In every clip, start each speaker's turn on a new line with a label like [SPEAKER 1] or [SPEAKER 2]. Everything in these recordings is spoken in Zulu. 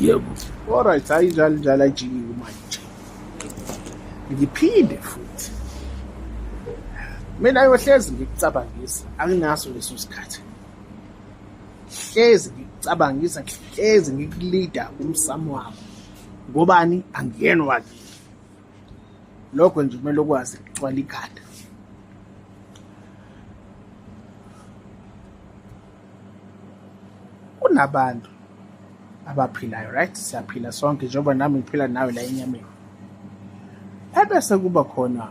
[SPEAKER 1] Yebo. Alright, hayi njalo njalo ajikiwe manje. Ngiphinde futhi. Mina yohlezi ngikucabangisa, anginaso leso sikhathi. Hlezi ngikucabangisa, hlezi ngikulida umsamo wakho. Ngobani angiyena wakini. Lokho nje kumele ukwazi ukucwala ikhanda. Kunabantu abaphilayo, right? Siyaphila sonke njengoba nami ngiphila nawe la enyameni. Ebese kuba khona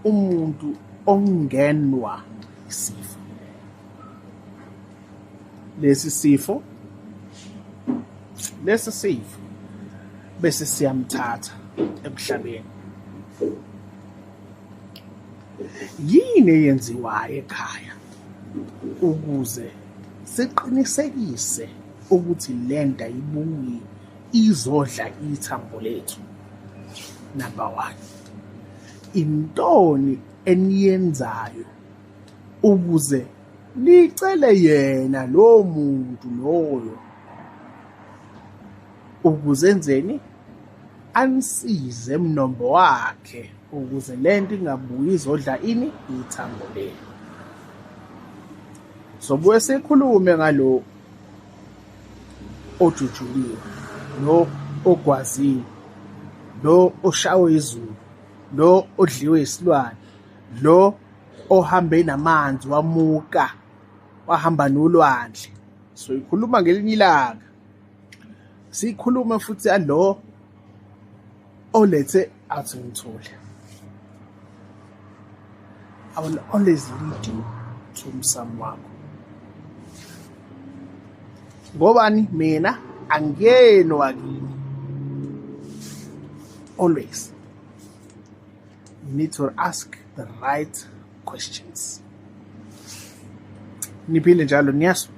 [SPEAKER 1] umuntu ongenwa isifo. Lesi sifo lesi sifo bese siyamthatha emhlabeni. Yini eyenziwayo ekhaya ukuze siqinisekise ukuthi le nto ayibuyi izodla ithambo lethu? Number one, intoni eniyenzayo ukuze nicele yena lowo muntu loyo ukuze enzeni anisize mnombo wakhe ukuze lento ingabuyi izodla ini ithambo lenu. Sobuye sikhulume ngalo ojujuliwe, lo ogwaziwe, lo oshawe izulu, lo odliwe isilwane, lo ohambe namanzi wamuka wahamba nolwandle. Soyikhuluma ngelinye ilanga. Sikhulume futhi alo olethe athi ngithule. I will always lead you to umsamo wakho. Ngobani mina angiyeni wakini. Always. You need to ask the right questions. Niphile njalo niyaso.